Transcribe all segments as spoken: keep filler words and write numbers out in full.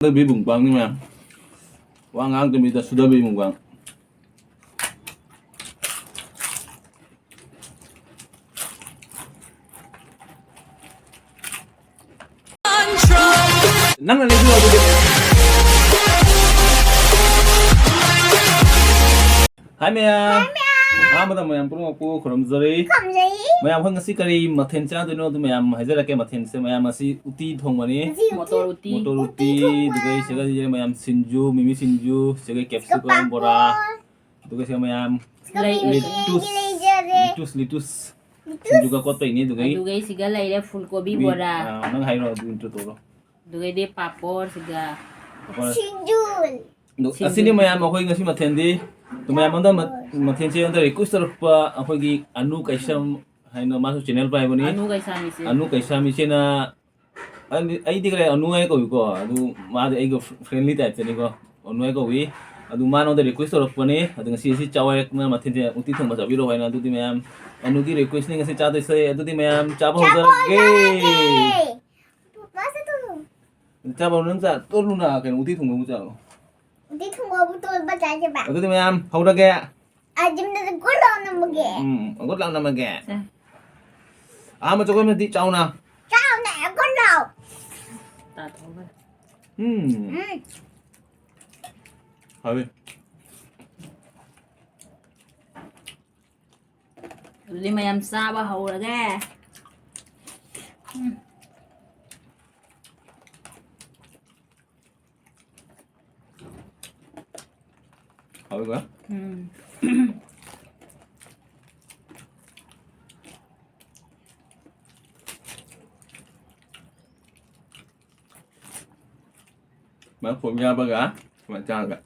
ꯁꯨꯗꯕꯤ ꯃꯨꯛꯕꯥꯡꯅꯤ ꯃꯌꯥꯝ꯫ ꯋꯥ ꯉꯥꯡꯗꯕꯤꯗ ꯁꯨꯗꯕꯤ ꯃꯨꯛꯕꯥꯡ꯫ ꯅꯪꯅ ꯂꯩꯕꯤꯌꯣ ꯑꯗꯨꯗꯤ꯫ ꯍꯥꯏ ꯃꯌꯥꯝ꯫ ꯍꯥꯏ ꯃꯌꯥꯝ꯫ ꯑꯍꯥꯟꯕꯗ ꯃꯌꯥꯝ ꯄꯨꯝꯅꯃꯛꯄꯨ ꯈꯨꯔꯨꯝꯖꯔꯤ꯫ ꯈꯨꯔꯨꯝꯖꯔꯤ꯫ ꯃꯌꯥꯝ, ꯑꯩꯈꯣꯏ ꯉꯁꯤ ꯀꯔꯤ ꯃꯊꯦꯜ ꯆꯥꯗꯣꯏꯅꯣ ꯑꯗꯨ ꯃꯌꯥꯝ ꯍꯥꯏꯖꯔꯛꯀꯦ꯫ ꯃꯊꯦꯜꯁꯦ ꯃꯌꯥꯝ ꯉꯁꯤ ꯎꯇꯤ ꯊꯣꯡꯕꯅꯤ꯫ ꯉꯁꯤ ꯎꯇꯤ꯫ ꯃꯣꯇꯣꯔ ꯎꯇꯤ꯫ ꯃꯣꯇꯣꯔ ꯎꯇꯤ, ꯎꯇꯤ ꯊꯣꯡꯕ꯫ ꯑꯗꯨꯒ ꯁꯤꯗ ꯃꯌꯥꯝ ꯁꯤꯡꯖꯨ, ꯃꯤꯃꯤ ꯁꯤꯡꯖꯨ, ꯁꯤꯗ capsicum ꯕꯣꯔꯥ꯫ ꯄꯥꯄꯣꯔ꯫ ꯑꯗꯨꯒ ꯁꯤꯗ ꯃꯌꯥꯝ ꯁꯤꯗ ꯂꯩ꯫ ꯃꯤꯃꯤ ꯂꯦꯇꯨꯁ, ꯂꯩꯖꯔꯦ꯫ Lettuce, lettuce. ꯂꯦꯇꯨꯁ꯫ ꯁꯤꯡꯖꯨꯒ ꯀꯣꯠꯄꯩꯅꯤ ꯑꯗꯨꯒꯩ꯫ ꯑꯗꯨꯒꯩ ꯁꯤꯒ ꯂꯩꯔꯦ ꯐꯨꯜ ꯀꯣꯕꯤ ꯃꯤ-, ꯕꯣꯔꯥ꯫ ꯑꯥ, ꯅꯪ ꯍꯥꯏꯔꯣ ꯑꯗꯨ intro ꯇꯧꯔꯣ꯫ ꯑꯗꯨꯒꯩꯗꯤ ꯄꯥꯄꯣꯔ ꯁꯤꯒ꯫ ꯄꯥꯄꯣꯔ꯫ ꯁꯤꯡꯖꯨ꯫ ꯑꯗꯨ ꯁꯤꯡꯖꯨ꯫ ꯑꯁꯤꯅꯤ ꯃꯌꯥꯝ ꯑꯩꯈꯣꯏ ꯉꯁꯤ ꯃꯊꯦꯜꯗꯤ꯫ ꯑꯗꯨ ꯃꯌꯥꯝ ꯑꯝꯗ ꯃ-, ꯃꯊꯦꯜꯁꯦ ꯑꯝꯇ request ꯇꯧꯔꯛꯄ ꯑꯩꯈꯣꯏꯒꯤ ꯑꯅꯨ ꯀꯩꯁꯝ ꯍꯥꯏꯅ ꯃꯥꯁꯨ channel ꯄꯥꯏꯕꯅꯤ꯫ ꯑꯅꯨ ꯀꯩꯁꯥꯝ ꯏꯆꯦ꯫ ꯑꯅꯨ ꯀꯩꯁꯥꯝ ꯏꯆꯦꯅ ꯑꯩꯗꯤ, ꯑꯩꯗꯤ ꯀꯔꯤ ꯑꯅꯨ ꯍꯥꯏꯅ ꯀꯧꯏꯀꯣ꯫ ꯑꯗꯨ ꯃꯥꯗꯤ ꯑꯩꯒ friendly type ꯇꯅꯤꯀꯣ꯫ ꯑꯅꯨ ꯍꯥꯏꯅ ꯀꯧꯏ꯫ ꯑꯗꯨ ꯃꯥꯅ ꯑꯩꯉꯣꯟꯗ request ꯇꯧꯔꯛꯄꯅꯦ꯫ ꯑꯗꯨ ꯉꯁꯤ ꯑꯁꯤ ꯆꯥꯎ ꯍꯥꯏꯔꯛꯇꯅ ꯃꯊꯦꯜꯁꯦ ꯎꯇꯤ ꯊꯣꯡꯕ ꯆꯥꯕꯤꯔꯛꯑꯣ ꯍꯥꯏꯅ꯫ ꯑꯗꯨꯗꯤ ꯃꯌꯥꯝ ꯑꯅꯨꯒꯤ request ꯅꯤ ꯉꯁꯤ ꯆꯥꯗꯣꯏꯁꯦ꯫ ꯑꯗꯨꯗꯤ ꯃꯌꯥꯝ ꯆꯥꯕ ꯆꯥꯕ ꯍꯧꯖꯔꯒꯦ꯫ ꯍꯧꯖꯔꯒꯦ꯫ ꯄꯥꯄꯥꯁꯨ ꯊꯣꯡꯉꯨ꯫ ꯆꯥꯕ ꯅꯪ ꯆꯥ ꯇꯣꯠꯂꯨꯅ ꯀꯩꯅꯣ ꯎꯇꯤ ꯊꯣꯡꯕꯕꯨ ꯆꯥꯔꯣ꯫ ꯎꯇꯤ ꯊꯣꯡꯕꯕꯨ ꯇꯣꯠꯄ ꯆꯥꯁꯦꯕ꯫ ꯑꯗꯨꯗꯤ ꯃꯌꯥꯝ ꯍꯧꯔꯒꯦ꯫ ꯑꯖꯤꯝꯗ ꯒꯨꯠ ꯂꯥꯎ ꯅꯝꯃꯒꯦ꯫ ꯎꯝ, ꯒꯨꯠ ꯂꯥꯎ ꯅꯝꯃꯒꯦ꯫ ꯁꯦ꯫ ꯑꯍꯥꯟꯕ ꯆꯥꯛꯈꯨꯝꯗꯗꯤ ꯆꯥꯎꯅ꯫ ꯆꯥꯎꯅ ꯒꯨꯠ ꯂꯥꯎ꯫ ꯇꯥꯊꯣꯛꯑꯒ꯫ ꯎꯝ꯫ ꯎꯝ꯫ ꯍꯥꯎꯋꯤ꯫ ꯑꯗꯨꯗꯤ ꯃꯌꯥꯝ ꯆꯥꯕ ꯍꯧꯔꯒꯦ꯫ ꯎꯝ꯫ ꯍꯥꯎꯋꯤꯀꯣ? ꯎꯝ꯫ ꯃꯥꯏ ꯈꯣꯝ ꯌꯥꯕꯒ ꯁꯨꯃꯥꯏꯅ ꯆꯥꯔꯒ꯫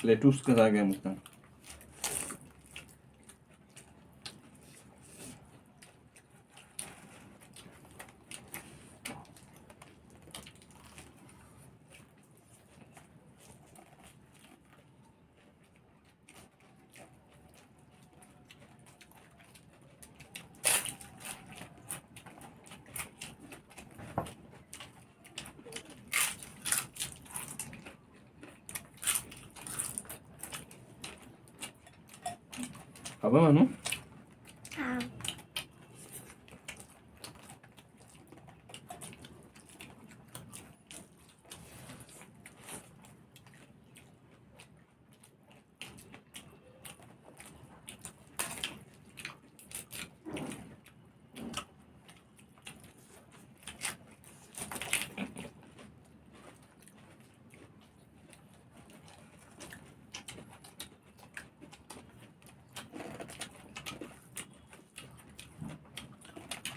Lettuce ꯀ ꯆꯥꯒꯦ ꯑꯃꯨꯛꯇꯪ꯫ Bueno, ¿no?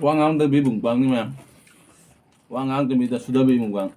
ꯋꯥ ꯉꯥꯡꯗꯕꯤ ꯃꯨꯛꯕꯥꯡꯅꯤ ꯃꯌꯥꯝ꯫ ꯋꯥ ꯉꯥꯡꯗꯕꯤꯗ ꯁꯨꯗꯕꯤ ꯃꯨꯛꯕꯥꯡ꯫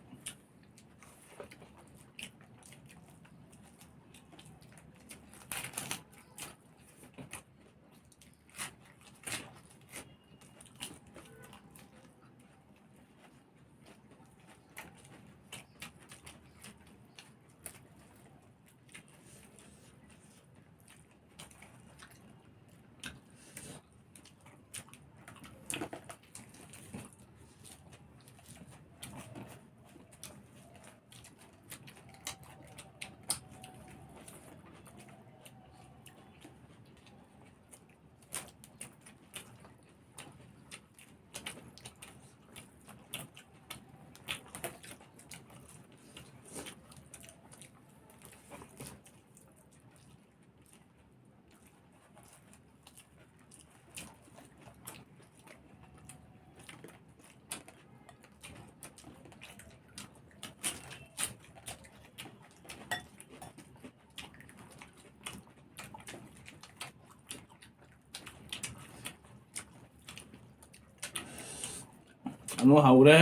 ꯑꯅꯨ ꯍꯧꯔꯦ꯫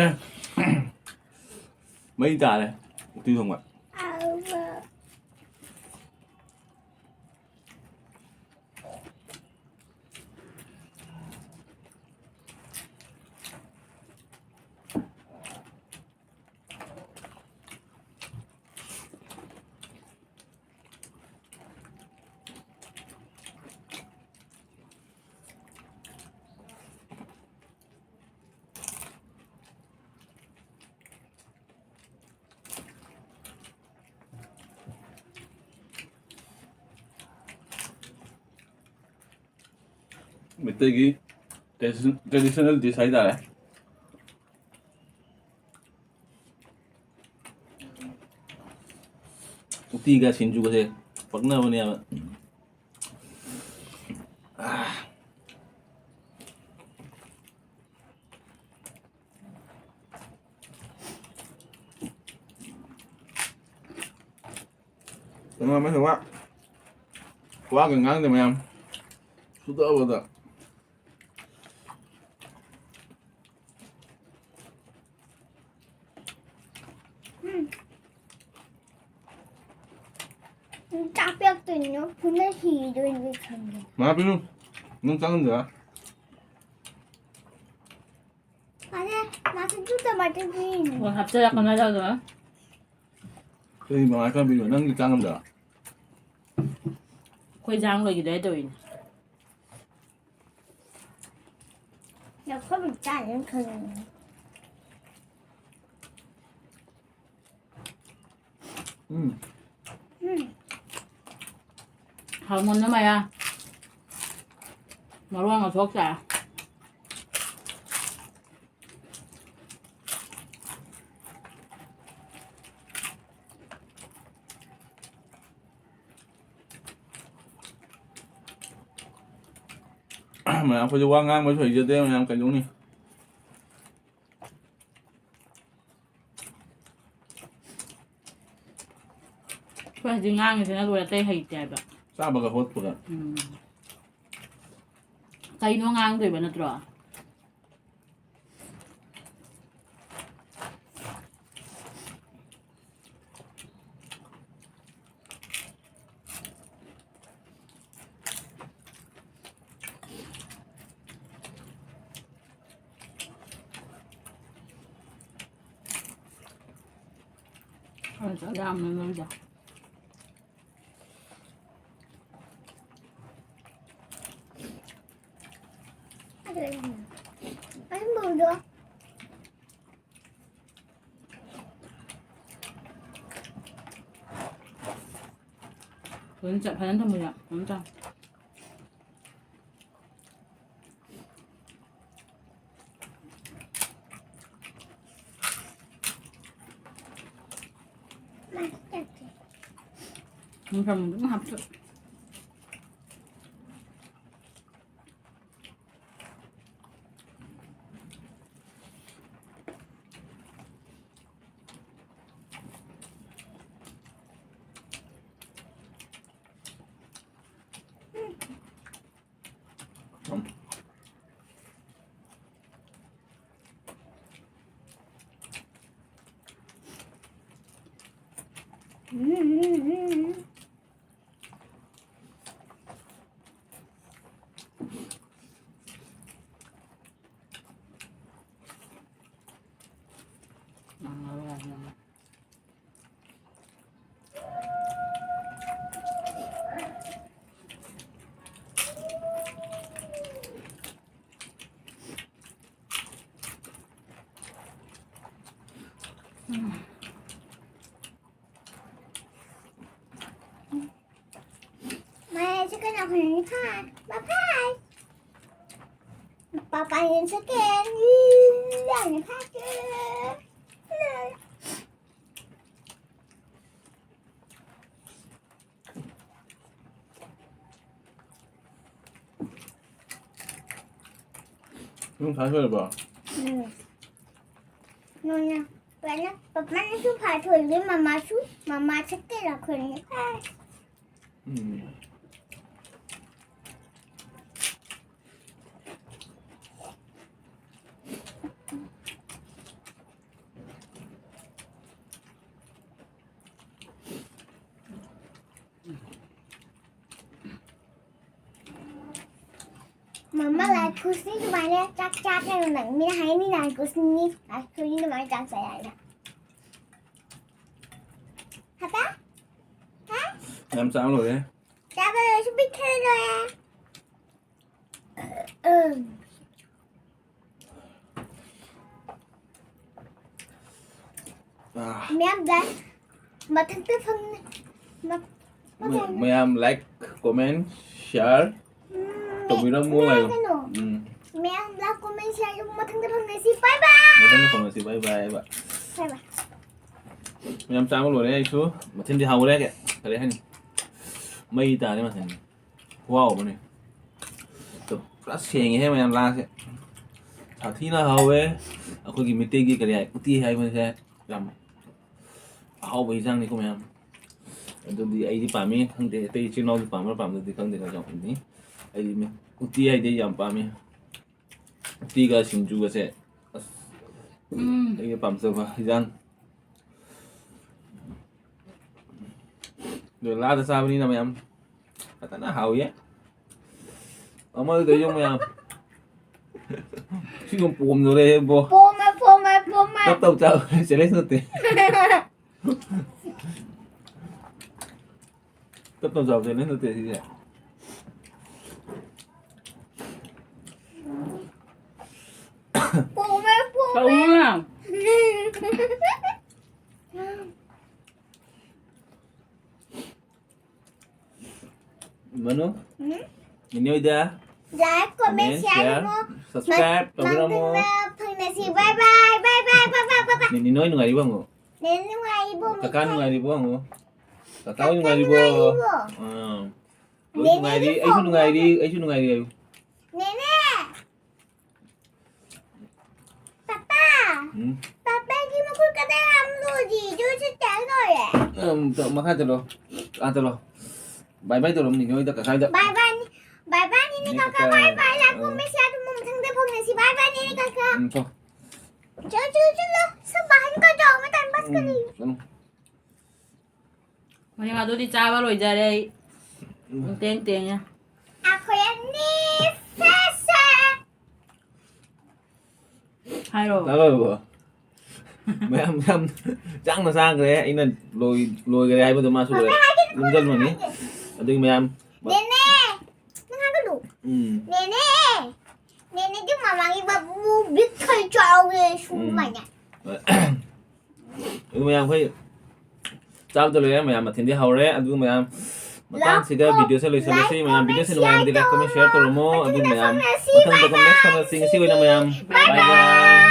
ꯃꯩ ꯇꯥꯔꯦ ꯎꯇꯤ ꯊꯣꯡꯕ꯫ ꯃꯩꯇꯩꯒꯤ traditional dish ꯍꯥꯏꯇꯥꯔꯦ꯫ ꯎꯇꯤꯒ ꯁꯤꯡꯖꯨꯒꯁꯦ ꯄꯛꯅꯕꯅꯦꯕ꯫ ꯑꯥ꯫ ꯀꯩꯅꯣ, ꯃꯁꯤ ꯋꯥ-, ꯋꯥꯒ ꯉꯥꯡꯗꯦ ꯃꯌꯥꯝ꯫ ꯁꯨꯗꯕꯗ꯫ ꯎꯝ꯫ ꯆꯥꯛ ꯄꯤꯔꯛꯇꯣꯏꯅꯤꯅ ꯐꯨꯅ ꯁꯤꯗꯣꯏꯅꯤ ꯈꯪꯉꯦ꯫ ꯃꯥ ꯄꯤꯔꯨ꯫ ꯅꯪ ꯆꯥꯛ ꯉꯝꯗ꯭ꯔꯥ? ꯑꯗꯦ, ꯃꯥꯁꯨ ꯇꯃꯥꯇꯔ ꯄꯤꯔꯤꯅꯤ꯫ ꯑꯣ, ꯍꯥꯞꯆꯔꯛꯀꯅꯣ ꯍꯥꯏꯗꯣ꯫ ꯀꯔꯤ ꯃꯉꯥ ꯈꯔ ꯄꯤꯔꯤꯕ? ꯅꯪꯗꯤ ꯆꯥ ꯉꯝꯗ꯭ꯔꯥ? ꯑꯩꯈꯣꯏ ꯏꯟꯖꯥꯡ ꯂꯣꯏꯈꯤꯗꯣꯔꯦ ꯇꯧꯔꯤꯅꯦ꯫ ꯂꯐꯣꯏ ꯆꯥꯅꯤ ꯈꯜꯂꯤꯅꯦ꯫ ꯎꯝ꯫ ꯎꯝ꯫ ꯍꯥꯎꯃꯟꯗ ꯃꯌꯥ꯫ ꯃꯔꯣꯟꯒ ꯊꯣꯛꯇꯦ꯫ ꯃꯌꯥꯝ, ꯑꯩꯈꯣꯏꯁꯨ ꯋꯥ ꯉꯥꯡꯕꯁꯨ ꯍꯩꯖꯗꯦ, ꯃꯌꯥꯝ, ꯀꯩꯗꯧꯅꯤ? ꯑꯩꯈꯣꯏ ꯍꯧꯖꯤꯛ ꯉꯥꯡꯉꯤꯁꯤꯅ ꯂꯣꯏꯔꯦ, ꯑꯇꯩ ꯍꯩꯇꯦ ꯍꯥꯏꯕ꯫ ꯆꯥꯕꯒ ꯍꯣꯠꯄꯒ꯫ ꯎꯝ꯫ ꯀꯩꯅꯣ ꯉꯥꯡꯗꯣꯏꯕ ꯅꯠꯇ꯭ꯔꯣ? ꯑꯁ, ꯌꯥꯝꯅ ꯅꯣꯏꯗ꯫ ꯑꯩ ꯃꯨꯟꯗꯣ꯫ ꯐꯖꯅ ꯆ-, ꯐꯖꯅ ꯊꯝꯃꯨ, ꯌꯥ, ꯐꯖꯅ ꯆꯥꯎ꯫ ꯅꯨꯡꯊꯪ ꯑꯗꯨꯝ ꯍꯥꯞꯆ-, My chicken are pretty fat. Bye bye. Bye bye and chicken. Love you, Patrick. ꯅꯪ ꯁꯥꯏ ꯂꯣꯏꯔꯕꯣ? ꯎꯝ꯫ ꯅꯣꯏꯅ ꯂꯣꯏꯅ ꯄꯄꯥꯅꯁꯨ ꯐꯥꯊꯣꯏꯔꯦ, ꯃꯃꯥꯁꯨ, ꯃꯃꯥ ꯆꯠꯀꯦꯔꯥ ꯑꯩꯈꯣꯏꯅ? ꯎꯝ꯫ ꯃꯃꯥ, ꯂꯥꯏ ꯈꯨꯁꯅꯤ ꯑꯗꯨꯃꯥꯏꯅ ꯆꯥꯛ ꯆꯥ ꯀꯩꯅꯣ ꯅꯪ? ꯃꯤꯅ ꯍꯥꯏꯅꯤ ꯂꯥꯏ ꯈꯨꯁꯅꯤ, ꯂꯥꯏ ꯈꯨꯁꯅꯤ ꯑꯗꯨꯃꯥꯏꯅ ꯆꯥꯛ ꯆꯥ ꯌꯥꯏꯅ꯫ ꯍꯥꯏꯕ? ꯍꯥ? ꯌꯥꯝ ꯆꯥ ꯂꯣꯏꯔꯦ꯫ ꯆꯥꯕ ꯂꯣꯏꯔꯁꯨ ꯄꯤꯛ ꯊꯜꯂꯦ ꯂꯣꯏꯔꯦ꯫ ꯎꯝ꯫ ꯑꯥ꯫ ꯃꯌꯥꯝꯗ ꯃꯊꯛꯇ ꯐꯝꯅ-, ꯃ-, ꯃ-, ꯃꯌꯥꯝ like, comment, share ꯎꯝ, ꯇꯧꯕꯤꯔꯝꯃꯣ ꯃꯌꯥꯝ ꯍꯥꯏꯌꯣ꯫ ꯀꯩꯅꯣ? ꯎꯝ꯫ ꯃꯌꯥꯝ like, comment, share ꯇꯧꯕ ꯃꯊꯪꯗ ꯐꯪꯅꯁꯤ꯫ Bye bye꯫ ꯃꯊꯪꯗ ꯐꯪꯅꯁꯤ꯫ Bye bye ꯍꯥꯏꯕ꯫ Bye bye꯫ ꯃꯌꯥꯝ ꯆꯥꯕ ꯂꯣꯏꯔꯦ ꯑꯩꯁꯨ꯫ ꯃꯊꯦꯜꯗꯤ ꯍꯥꯎꯔꯦ꯫ ꯀꯔꯤ ꯍꯥꯏꯅꯤ? ꯃꯩ ꯇꯥꯔꯦ ꯃꯊꯦꯜꯁꯦ꯫ ꯈꯨꯍꯥꯎ ꯑꯃꯅꯤ꯫ ꯑꯗꯣ ꯄꯨꯔꯥ ꯁꯦꯡꯉꯦꯍꯦ ꯃꯌꯥꯝ, ꯂꯥꯁꯦ꯫ ꯁꯥꯊꯤꯅ ꯍꯥꯎꯋꯦ꯫ ꯑꯩꯈꯣꯏꯒꯤ ꯃꯩꯇꯩꯒꯤ ꯀꯔꯤ ꯍꯥꯏ, ꯎꯇꯤ ꯍꯥꯏꯕꯁꯦ ꯌꯥꯝ ꯑꯍꯥꯎꯕ ꯏꯟꯖꯥꯡꯅꯤꯀꯣ ꯃꯌꯥꯝ꯫ ꯑꯗꯨꯗꯤ ꯑꯩꯗꯤ ꯄꯥꯝꯃꯤ, ꯈꯪꯗꯦ ꯑꯇꯩ ꯏꯆꯤꯜ ꯏꯅꯥꯎꯗꯤ ꯄꯥꯝꯕ꯭ꯔꯥ ꯄꯥꯝꯗꯕꯗꯤ ꯈꯪꯗꯦ, ꯌꯥꯝ ꯄꯥꯝꯃꯤ꯫ ꯑꯩꯗꯤ ꯃꯤ-, ꯎꯇꯤ ꯍꯥꯏꯗꯤ ꯑꯩ ꯌꯥꯝ ꯄꯥꯝꯃꯤ꯫ ꯎꯇꯤꯒ ꯁꯤꯡꯖꯨꯒꯁꯦ ꯑꯁ, ꯎꯝ꯫ ꯑꯩꯒꯤ ꯄꯥꯝꯖꯕ ꯍꯤꯟꯖꯥꯡ꯫ ꯑꯗꯣ ꯂꯥꯗ ꯆꯥꯕꯅꯤꯅ ꯃꯌꯥꯝ ꯐꯖꯅ ꯍꯥꯎꯏꯌꯦ꯫ ꯑꯃꯗꯨꯗ ꯌꯦꯡꯉꯨ ꯃꯌꯥꯝ꯫ ꯁꯤꯒꯨꯝ ꯄꯣꯝꯗꯣꯔꯦ ꯏꯕꯣ꯫ ꯄꯣꯝꯃꯦ, ꯄꯣꯝꯃꯦ, ꯄꯣꯝꯃꯦ꯫ ꯇꯞ ꯇꯞ ꯆꯥꯕ challenge ꯅꯠꯇꯦ꯫ ꯇꯞ ꯇꯞ ꯆꯥꯕ challenge ꯅꯠꯇꯦ ꯁꯤꯁꯦ꯫ ꯄꯣꯝꯃꯦ, ꯄꯣꯝꯃꯦ꯫ ꯇꯧꯅꯨꯅ꯫ ꯃꯅꯨ? ꯎꯝ? ꯅꯤꯅꯤ ꯍꯣꯏꯗ like, comment, comment, share, share, ꯑꯃꯨꯛ subscribe ꯃꯪ-, ꯇꯧꯕꯤꯔꯝꯃꯣ꯫ ꯃꯪꯗ ꯐꯪꯅꯁꯤ꯫ Bye bye, bye bye, bye bye, bye bye꯫ ꯅꯤꯅꯤ ꯍꯣꯏ ꯅꯨꯡꯉꯥꯏꯔꯤꯕꯣ ꯍꯪꯉꯣ꯫ ꯅꯦꯅꯦ ꯅꯨꯡꯉꯥꯏꯔꯤꯕꯣ? ꯀꯀꯥ ꯃꯤꯊꯥꯏ? ꯅꯨꯡꯉꯥꯏꯔꯤꯕꯣ ꯍꯪꯉꯣ꯫ ꯀꯀꯥ ꯍꯣꯏ ꯀꯀꯥ ꯅꯨꯡꯉꯥꯏꯔꯤꯕꯣ? ꯅꯨꯡꯉꯥꯏꯔꯤꯕꯣ? ꯑꯥ꯫ ꯂꯣꯏ ꯅꯦꯅꯦ ꯅꯨꯡꯉꯥꯏꯔꯤ, ꯅꯦꯅꯦ ꯑꯩꯁꯨ ꯅꯨꯡꯉꯥꯏꯔꯤ, ꯑꯩꯁꯨ ꯅꯨꯡꯉꯥꯏꯔꯤ ꯍꯥꯏꯌꯨ꯫ ꯅꯦꯅꯦ! ꯄꯥꯄꯥ! ꯎꯝ? ꯄꯥꯄꯥꯒꯤ ꯃꯈꯨꯠ ꯀꯗꯥꯏ ꯌꯥꯝ ꯂꯣꯏꯔꯤ? ꯑꯗꯨꯁꯨ ꯇꯥꯏ ꯂꯣꯏꯔꯦ꯫ ꯎꯝ, ꯇ-, ꯃꯈꯥ ꯆꯠꯂꯣ꯫ ꯑꯥ, ꯆꯠꯂꯣ꯫ Bye bye ꯇꯧꯔꯣ, ꯅꯤꯅꯦ ꯍꯣꯏꯗ, ꯀꯀꯥ ꯍꯣꯏꯗ꯫ Bye bye ꯅꯤ-, bye bye ꯅꯤꯅꯦ ꯅꯤꯅꯦ ꯀꯀꯥ, ꯀꯀꯥ꯫ Bye bye꯫ ꯂꯥꯛꯄ ꯑꯥ꯫ ꯃꯤꯁꯦ ꯑꯗꯨꯝ ꯃꯊꯪꯗ ꯐꯥꯎꯅꯁꯤ꯫ Bye bye ꯅꯤꯅꯦ ꯀꯀꯥ꯫ ꯎꯝ, ꯆꯣ꯫ ꯆꯣ, ꯆꯣ, ꯆꯣ, ꯆꯣ꯫ ꯁꯨꯝ ꯕꯥꯍꯟ ꯀꯗ꯭ꯔꯣ ꯑꯃ time pass ꯎꯝ, ꯀꯔꯤ? ꯆꯠꯂꯣ꯫ ꯃꯅꯤꯡ ꯑꯗꯨꯗꯤ ꯆꯥꯕ ꯂꯣꯏꯖꯔꯦ ꯑꯩ꯫ ꯎꯝ꯫ ꯄꯨꯡ ꯇꯦꯟ ꯇꯦꯟꯉꯦ꯫ ꯑꯩꯈꯣꯏ ꯑꯅꯤ ꯐꯦꯁꯦ꯫ ꯍꯥꯏꯔꯣ꯫ ꯇꯥꯔꯣꯏꯕꯣ? ꯃꯌꯥꯝ, ꯃꯌꯥꯝ ꯆꯥꯡꯅ ꯆꯥꯈ꯭ꯔꯦ꯫ ꯑꯩꯅ ꯂꯣꯏ-, ꯂꯣꯏꯈ꯭ꯔꯦ ꯍꯥꯏꯕꯗꯣ ꯃꯥꯁꯨ ꯂꯣꯏꯔꯦ꯫ ꯄꯥꯄꯥ ꯍꯥꯏꯒꯦ, ꯌꯨꯝꯖꯜꯂꯨꯅꯤ꯫ ꯍꯥꯏꯒꯦ꯫ ꯑꯗꯨꯒꯤ ꯃꯌꯥꯝ ꯅꯦꯅꯦ! ꯅꯪ ꯍꯥꯏꯒꯅꯨ꯫ ꯎꯝ꯫ ꯅꯦꯅꯦ! ꯅꯦꯅꯦꯒꯤ ꯃꯃꯥꯒꯤ ꯕꯥꯕꯨ ꯕꯤꯛ ꯈꯔ ꯆꯥꯎꯔꯦ, ꯎꯝ꯫ ꯁꯨꯃꯥꯏꯅ꯫ ꯑꯗꯨ ꯃꯌꯥꯝ ꯑꯩꯈꯣꯏ ꯆꯥꯕꯗ ꯂꯣꯏꯔꯦ, ꯃꯌꯥꯝ ꯃꯊꯦꯜꯗꯤ ꯍꯧꯔꯦ꯫ ꯑꯗꯨ ꯃꯌꯥꯝ ꯃꯇꯥꯡꯁꯤꯗ like, videoꯁꯦ ꯂꯣꯏꯁꯤꯜꯂꯁꯤ꯫ Like, ꯃꯌꯥꯝ videoꯁꯦ comment, ꯅꯨꯡꯉꯥꯏꯔꯝꯃꯗꯤ share, like, comment, share ꯇꯧꯔꯝꯃꯣ꯫ ꯇꯧꯔꯝꯃꯣ꯫ ꯑꯗꯨ ꯃꯌꯥꯝ ꯃꯊꯪꯗ ꯃꯊꯪꯗ ꯐꯪꯅꯁꯤ꯫ Bye bye꯫ Comment ꯐꯪꯅꯁꯤ꯫ ꯉꯁꯤ ꯑꯣꯏꯅ ꯃꯌꯥꯝ bye bye꯫ Bye bye꯫